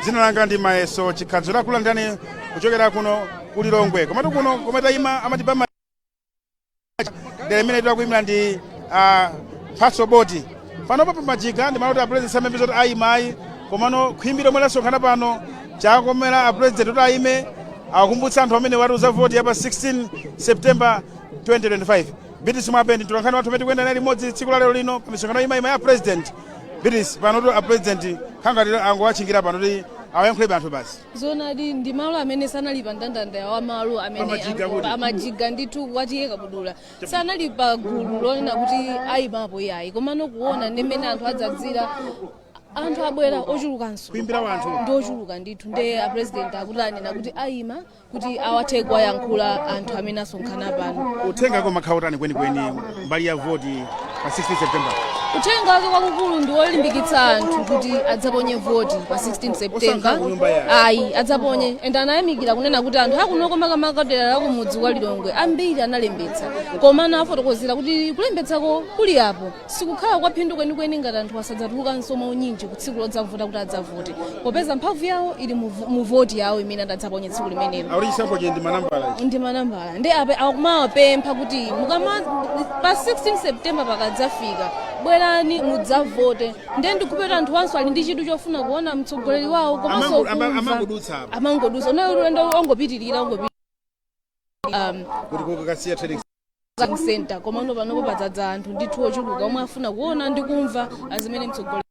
Dzina langa ndi Mayeso Chikhadzo, lakulandirani kuchokera kuno ku Lilongwe. Komatu kuno komwe tayima amati pa dera imene tikuyimira ndi Mphatso Boti. Panopa pamajiga ndi malo kuti apresident samembe kuti ayima ayi, komano khwimbi lomwe lasonkhana pano chakomera apresident kuti ayime akukumbutsa anthu amene watiuza voti ya pa 16 September 2025. Beatrice Mwape ndi mtolankhani wathu amene tikuyenda naye limodzi tsiku la lero lino pa misonkhano imayima ya president. Beatrice, pano tu apresident khangati angowachingira pano kuti awayankhulebe anthu basi. Zonadi, ndi malo amene sanali pa ndandanda wa malo amene Pamajiga kuti? Amajiga ndithu kwatiye Kabudula sanali pa gulu lonena kuti ayimapo iyayi, komano kuona ndi mmene anthu adzadzira, anthu abwera ochulukanso. Kuimbira wanthu. Ndi ochuluka ndithu, nde apresident akuti anena kuti ayima kuti awathe kuwayankhula anthu amene asonkhana pano. Uthenga koma utani kwenikweni mbali ya voti pa 16 September? Uthenga wake kwakukulu ndi wolimbikitsa anthu kuti adzaponye voti pa 16 September. Osankha kunyumba yawo. Ayi, adzaponye. And anayamikira kunena kuti anthu akunoko, makamaka dera la kumudzi kwa Lilongwe, ambiri analembetsa, komano afotokozera kuti kulembetsako kuli apo sikukhala kwa phindu kwenikweni ngati anthu asadzatulukanso maunyinji ku tsiku lodzavota kuti adzavote, popeza mphamvu yawo ili mu voti yawo imene adadzaponye tsiku limenelo. Akuti chisankho chi ndi manambala ichi. Ndi manambala, ndi ape akumawapempha kuti mukama pa 16 September pakadzafika, bwerani mudzavote. Ndiye ndikupeta anthu wanso ali ndi chidwi chofuna kuona mtsogoleri wawo komanso kumva. Amangodutsa apa. Amangodutsa unayo ulendo ongopitirira ongopitirira kuti kukasiya trading center, komano panopo padzadza anthu ndithu ochuluka omwe afuna kuona ndi kumva azimene mtsogoleri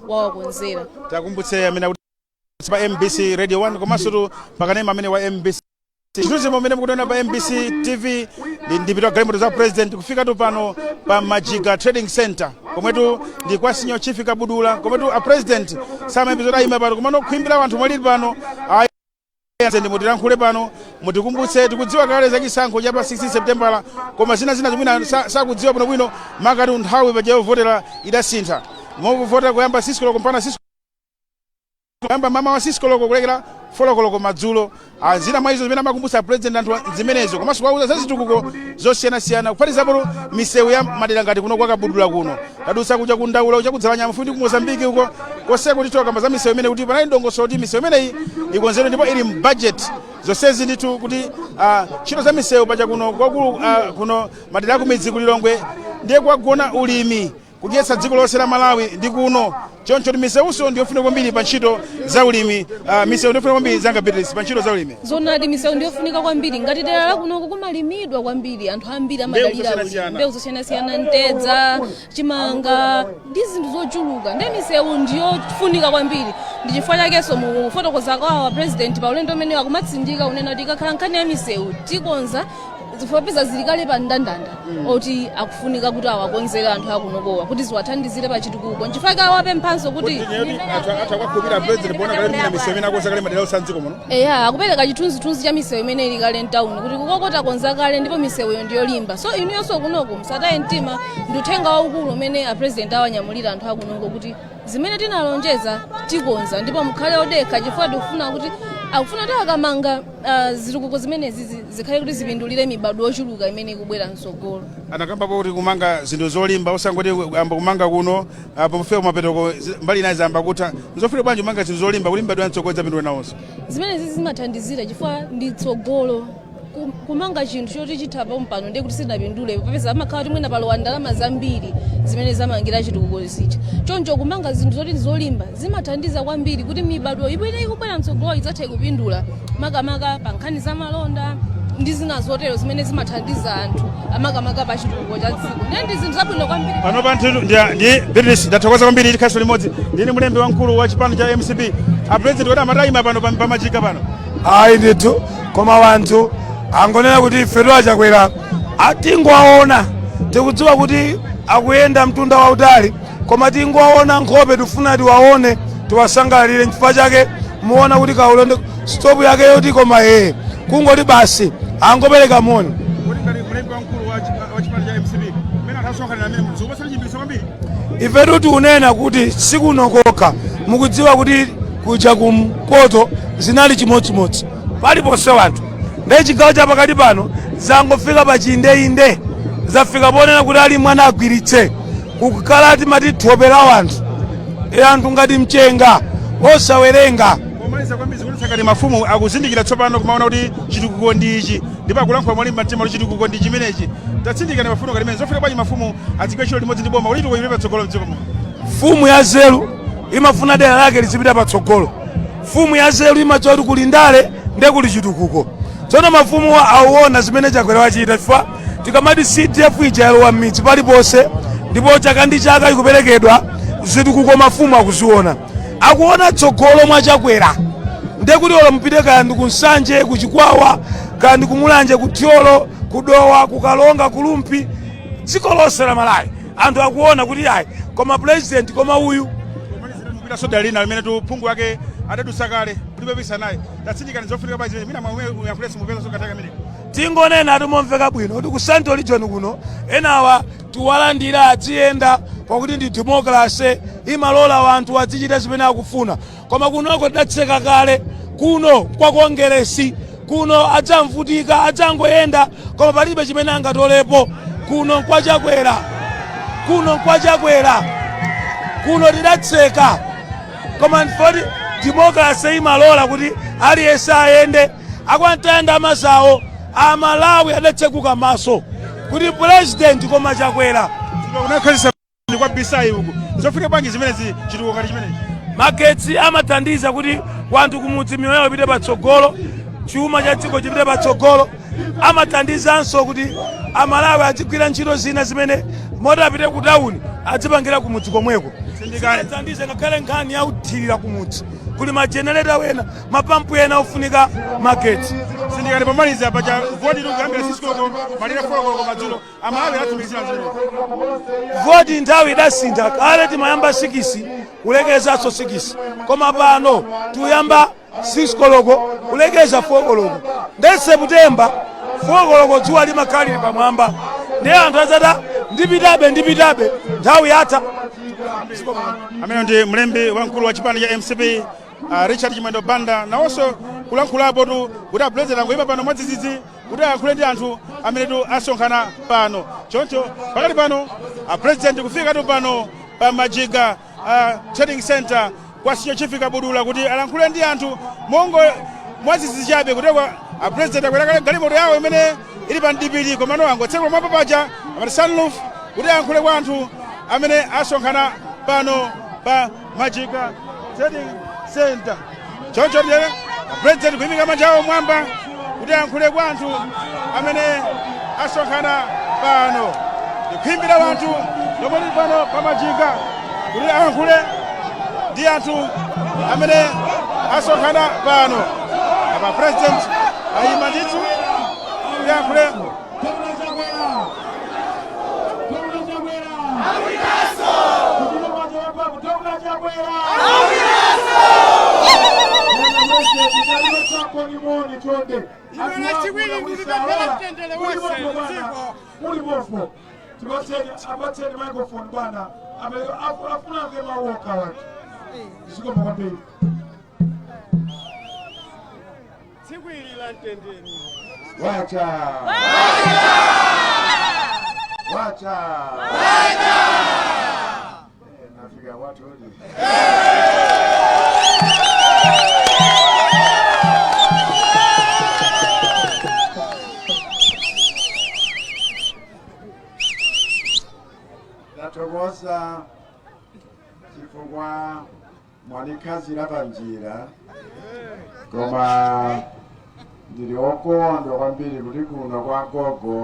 wawakonzera. Takumbutse amene akuti pa MBC Radio 1 komanso tu pakanema amene wa MBC. Chithunzi mmene mukuona pa MBC TV ndi ndipita galimoto za president kufika tu pano pa Majiga Trading Center, komwetu ndi kwa Senior Chief Kabudula, komwetu a president samayembekeza kuti ayima pano, komano khwimbi la anthu mwalili pano ayi ndi mutilankhule pano, mutikumbutse. Tikudziwa kale za chisankho cha pa 16 September, koma zina zina zimene sakudziwa bwinobwino, makati nthawi paja yovotera idasintha, mokuvota kuyamba 6 koloko mpaka 6, kuyamba mama wa 6 koloko kulekera 4 koloko madzulo. Zina mwa izo zimene amakumbutsa president anthu zimenezo, komanso kuwauza za zitukuko zosiyanasiyana, kuphatikizapo misewu ya madera ngati kuno kwa Kabudula kuno, tadutsa kuja ku Ndaula, kuja kudzala nyama fundi ku Mozambiki uko koseko, tithu kamba za misewu imene kuti panali ndongosolo kuti misewu imeneyi ikonzedwe ndipo ili m'budget zonsezi ndithu, kuti ntchito za misewu paja kuno kwakulu kuno madera akumidzi ku Lilongwe ndiye kwagona ulimi, kudyetsa dziko lonse la Malawi ndi kuno. Choncho kuti misewuso ndiyofunika kwambiri pa ntchito za ulimi. Misewu ndiyofunika kwambiri, zanga Beatrice, pa ntchito za ulimi. Zonadi, misewu ndiyofunika kwambiri. Ngati dera lakunoko kumalimidwa kwambiri, anthu ambiri amadalira ulimi. Zosiyanasiyana. Mbewu zosiyanasiyana, mtedza, chimanga ndi zinthu zochuluka, ndiye misewu ndiyofunika kwambiri. Ndi chifukwa chakenso mukufotokoza kwawo president pa ulendo umene akumatsindika unena kuti ikakhala nkhani ya misewu tikonza, zifopeza zili kale pa mndandanda oti akufunika kuti awakonzere anthu akunokowa kuti ziwathandizire pa chitukuko. Nchifukwa chake awapemphanso kuti Anthu atha kuwakhulupirira president poona kale mina misewu imene akonza kale madera onse a mdziko muno? Eya, akupereka chithunzithunzi cha misewu imene ili kale mtawuni, kuti kukokota konza kale ndipo misewuyo ndiyolimba, so inuyonso kunoko musataye mtima. Ndi uthenga waukulu umene apresident awanyamulira anthu akunoko kuti zimene tinalonjeza tikonza ndipo mukhale odekha, chifukwa tikufuna kuti akufuna kuti akamanga zitukuko zimenezi zikhale kuti zipindulire mibadwo yochuluka imene ikubwera mtsogolo. Anakambapo kuti kumanga zinthu zolimba, osangoti amba kumanga kuno apo pofika kumapetoko mbali inayi zamba kutha. Nzofunika bwanji kumanga zinthu zolimba kuti mibadwo ya mtsogolo idzapindule nawonso? Zimenezi zimathandizira chifukwa ndi tsogolo. Kumanga chinthu choti chitha pompano ndiye kuti sitinapindule, popeza amakhala kuti mwina palowa ndalama zambiri zimene zamangira chitukuko zija. Choncho kumanga zinthu zoti zolimba zimathandiza kwambiri kuti mibadwo imene ikubwera mtsogolo idzathe kupindula, makamaka pa nkhani za malonda ndi zina zotero zimene zimathandiza anthu, amakamaka pa chitukuko cha dziko. Ndiye ndi zinthu zabwino kwambiri. Pano pa nthu ndi Beatrice, ndathokoza kwambiri, tikhaso limodzi. Ndine mlembi wamkulu wa chipani cha MCP. A president kuti amatayima pano pamajika pano? Ayi ndithu, koma wanthu angonena kuti ifetu achakwera atingowaona, tikudziwa kuti akuyenda mtunda wautali, koma tingowaona nkhope, tifuna tiwaone, tiwasangalalire. Nchifukwa chake muona kuti kaulendo stop yake yoti, koma yeye kungoti basi angopereka moni. Kuti ngati mlembi wamkulu wa chipani cha MCP, mmene anthu asonkhanira amene zikupatsa chilimbikitso kwambiri? Ifetu tikunena kuti sikuno kokha, mukudziwa kuti kuja kumpoto zinali chimodzimodzi, paliponse wanthu. Ndiye chigawo cha pakati pano zangofika pa chindeinde, zafika ponena kuti ali mwana agwiritse kukhala timati thope la wanthu. E, anthu ngati mchenga. Osawerenga. Pomaliza kwambiri, zikuonetsa ngati mafumu akuzindikira tsopano kumaona kuti chitukuko ndi ichi, ndipo akulankhula molimba mtima kuti chitukuko ndi chimenechi. Tatsindikani mafuno ngati mene zofika bwanji mafumu adzigwire ntchito limodzi ndi boma kuti chitukuko chipite patsogolo mdziko muno? Mfumu ya zeru imafuna dera lake lizipita patsogolo. Mfumu ya zeru imadziwa kuti kuli ndale nde kuli chitukuko. Tsono mafumu auona zimene Chakwera wachita, chifukwa tikamati CDF ija yalowa m'midzi paliponse, ndipo chaka ndi chaka ikuperekedwa, zitukuko mafumu akuziona, akuona tsogolo mwa Chakwera. Ndekuti olo mupite kaya ndi ku Nsanje, ku Chikwawa, kaya ndi ku Mulanje, ku Thyolo, ku Dowa, ku Karonga, ku Rumphi, dziko lonse la Malawi, anthu akuona kuti ayi, koma president, koma uyu. Mupita soda lina limene tuphungu wake adadusa kale kulipepisa naye. Tatsindikani zofunika pa zimene mina mwamwe uyankhulenso mupeza sokataka kamene. Tingonena timomveka bwino kuti ku Central Region kuno enawa tiwalandira adziyenda, pakuti ndi democracy, imalola wanthu adzichita zimene akufuna. Koma kunoko tidatseka kale. Kuno kwa Kongeresi kuno adzamvutika, adzangoyenda, koma palibe chimene angatolepo. Kuno kwa Chakwera, kuno kwa Chakwera kuno tidatseka, koma ndifoti democracy imalola kuti aliyense ayende. Akwantayanda amazawo Amalawi adatsekuka maso kuti president koma Chakwera. Unakhazisa kwa bisayi uku, zofika bwanji zimenezi, chitukuko ngati chimenechi? Magetsi amathandiza kuti wanthu kumudzi miyoyo yawo ipite patsogolo, chuma cha dziko chipite patsogolo. Amathandizanso kuti Amalawi adzigwira ntchito zina zimene moti apite ku tawuni, adzipangira kumudzi komweko. Sindikani. Thandize ngakhale nkhani ya uthirira kumudzi, kuli majenereta wena, mapampu ena ofunika magetsi. Sindikani pomaliza paja, voti likuyambira 6 koloko malire 4 koloko madzulo, Amalawi atsimikizira zimenezi? Voti nthawi idasintha. Kale timayamba 6 kulekezanso 6, koma pano tikuyamba 6 koloko kulekeza 4 koloko. Nde September 4 koloko dzuwa limakhala lili pamwamba, ndiye anthu adzata ndipitabe, ndipitabe, nthawi yatha. Amene ndi mlembi wamkulu wa chipani cha MCP, Richard Chimwendo Banda, nawonso kulankhulapo tu kuti apulezidenti angoyima pano mwadzidzidzi kuti ayankhule ndi anthu amene tu asonkhana pano. Choncho pakati pano apresident kufika tu pano pa Majiga Trading Center kwa Senior Chief Kabudula kuti alankhule ndi anthu mongo mwadzidzidzi chabe. Kutekwa apresident akwera kale galimoto yawo imene ili pa mdipiti, komano angotsekula mwamba paja, amati sunroof, kuti ayankhule kwa anthu amene asonkhana pano pa Majiga Trading Center. Choncho ndiye president kuyimika manja awo mwamba kuti ayankhule kwa anthu amene asonkhana pano, ndikhuimbira anthu lomwe lili pano pa Majiga kuti ayankhule ndi anthu amene asonkhana pano. Apa president ayima ndithu kuti ayankhule. Dr. Chakwera! Dr. Chakwera! Dr. Chakwera! Chonde. Chiwiri ndikupemphera mtendere wonse mdziko. Mulipopo tipatseni, apatseni microphone bwana, amene afuna amve mawu okha wanthu. Zikomo kwambiri. Tsiku ili la mtendere. Wacha! Wacha! Nafika watu odi. Ndathokoza chifukwa mwanikhazira panjira, koma ndili okondwa kwambiri kuti kuno kwa gogo,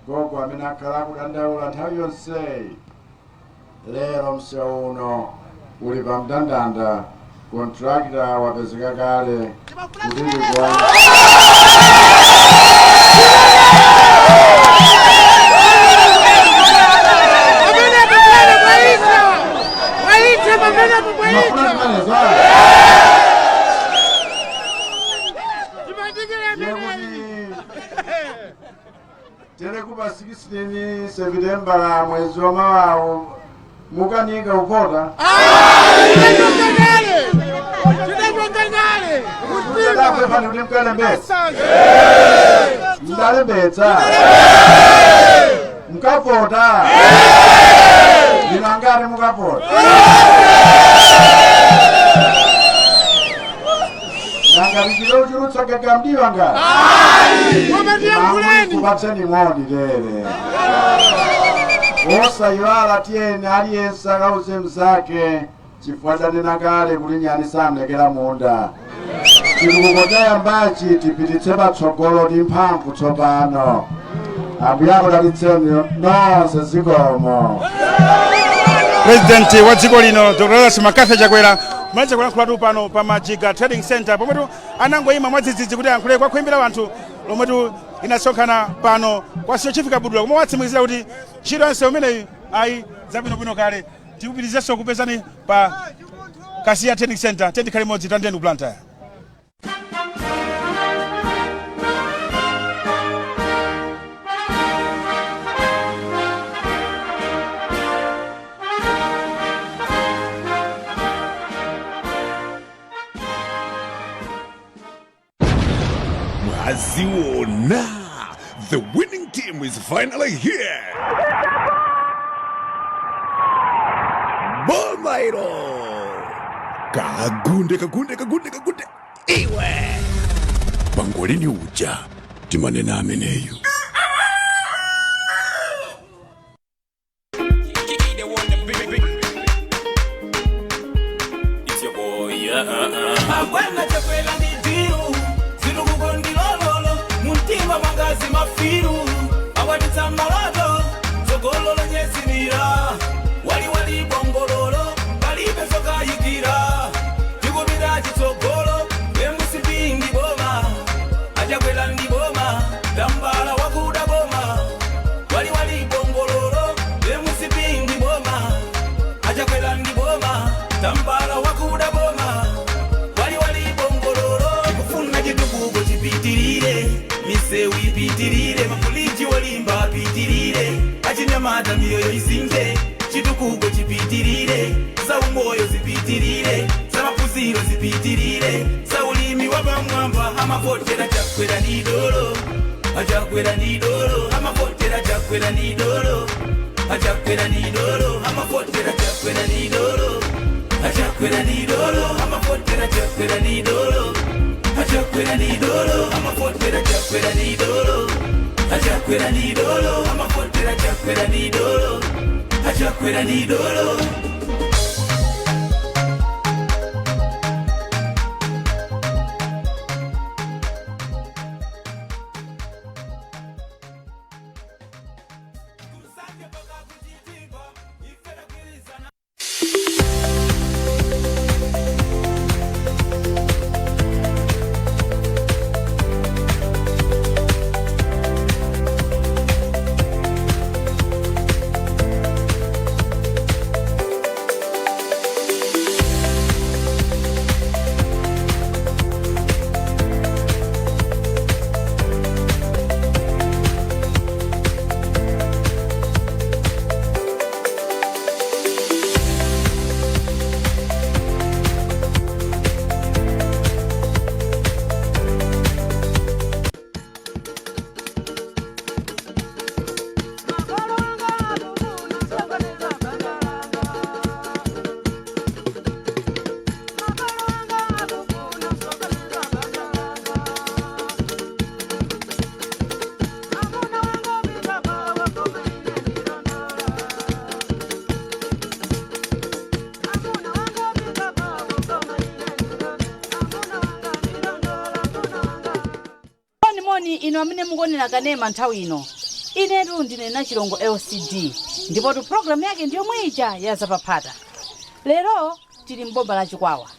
gogo amene akhala akudandaula nthawi yonseyi, lero msewu uno uli pa mndandanda, contractor wapezeka kale kuti ndikuwa. Pamenepo bwana mwaitha, mwaitha pamenepo. Mafuna Mwaitha. zimenezo? Timadikira Ndiye ameneyi. kuti tere kupa 16 Sepitembala mwezi wa mawawo mukanika kuvota? Tidachoka kale, tidachoka kale. Musadapepani kuti mkalembetsa? Mdalembetsa? Mukavota? Ndinangati mukavota? Ngati chilutsa gaga mdiwa ngati Koma tiyankhuleni. Kupatseni moni lere. Osayiwala, tiyeni aliyense akauze mzake, chifukwa chanena kale kuti nyani samlekera munda. Chitukuko chayambachi tipititse patsogolo ndi mphamvu tsopano. Ambuye akudalitseni nonse, zikomo. President wa dziko lino, Dr Lazarus McCarthy Chakwera, kumaliza kulankhulatu pano pa Majiga Trading Center, pomwetu anangoyima mwadzidzidzi kuti ayankhule kwa khwimbi la anthu lomwetu inasonkhana pano kwa Senior Chief Kabudula, koma watsimikizira kuti ntchito ya msewu imeneyi ayi zabwinobwino kale. Tikupitizenso kupezani pa Kasiya Trading Center. Tendikhale imodzi, tandeni ku Blantyre. Mwaziona, the winning team is finally here. Bomairo. Kagunde, kagunde, kagunde, kagunde. Iwe. Pangolini uja. Timanena ameneyu. It's your boy, yeah. Abwana Chakwera ndi deal, zitukuko ndi lololo, mumtima mwangazi mafiru awatitsa maloto, tsogolo lonyezimira, waliwali bongololo, palibe zokayikira, tikupita chitsogolo. MCP ndi boma, aChakwera ndi boma, tambala wakuda boma, waliwali bongololo. MCP ndi boma, aChakwera ndi boma, tambala wakuda boma, waliwali bongololo. Kufuna chitukuko chipitirire, misewu ipitirire, mabuliji olimba apitirire, achinyamata miyoyo isinthe, chitukuko chipitirire, zaumoyo zipitirire, zamaphunziro zipitirire, zaulimi wapamwamba. Amavotera Chakwera ndi dolo, aChakwera ndi dolo. Amavotera Chakwera ndi dolo, aChakwera ndi dolo. Amavotera Chakwera ndi dolo, aChakwera ndi dolo. Amavotera Chakwera ndi dolo, aChakwera ndi dolo. Amavotera Chakwera ndi dolo, aChakwera ndi dolo. Amavotera Chakwera ndi dolo, aChakwera ndi dolo. Moni moni ino amene mukuonera kanema nthawi ino. Inetu ndine Nachilongo LCD, ndipotu programu yake ndiyomwe ija ya Zapaphata. Lero tili mboma la Chikwawa.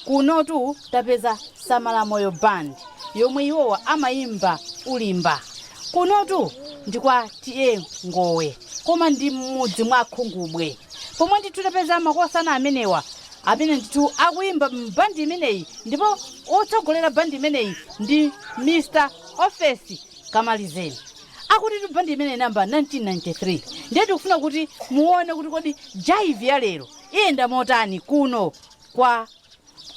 Kunotu tapeza Samalamoyo Band, yomwe iwowa amayimba ulimba. Kunotu ndi kwa T/A Ngowe, koma ndi mmudzi mwa Khungubwe, pomwe ndithu tapeza makosana amenewa amene ndithu akuyimba mbandi imeneyi, ndipo otsogolera bandi imeneyi ndi Mr Ofesi Kamalizeni. Akuti tu bandi imeneyi namba 1993. Ndiye tikufuna kuti muone kuti kodi jive ya lero iyenda motani kuno kwa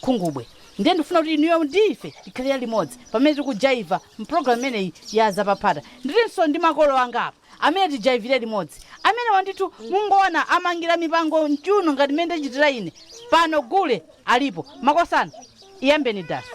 Khungubwe. Ndiye ndifuna kuti inuyo ndife tikhalire limodzi pamene tikujaiva mpulogalamu imeneyi ya Zapaphata. Ndilinso ndi makolo anga apa amene tijaivire limodzi, amene wandithu mungoona amangira mipango mchuno ngati mmene ndachitira ine pano. Gule alipo. Makosana, iyambeni dasi.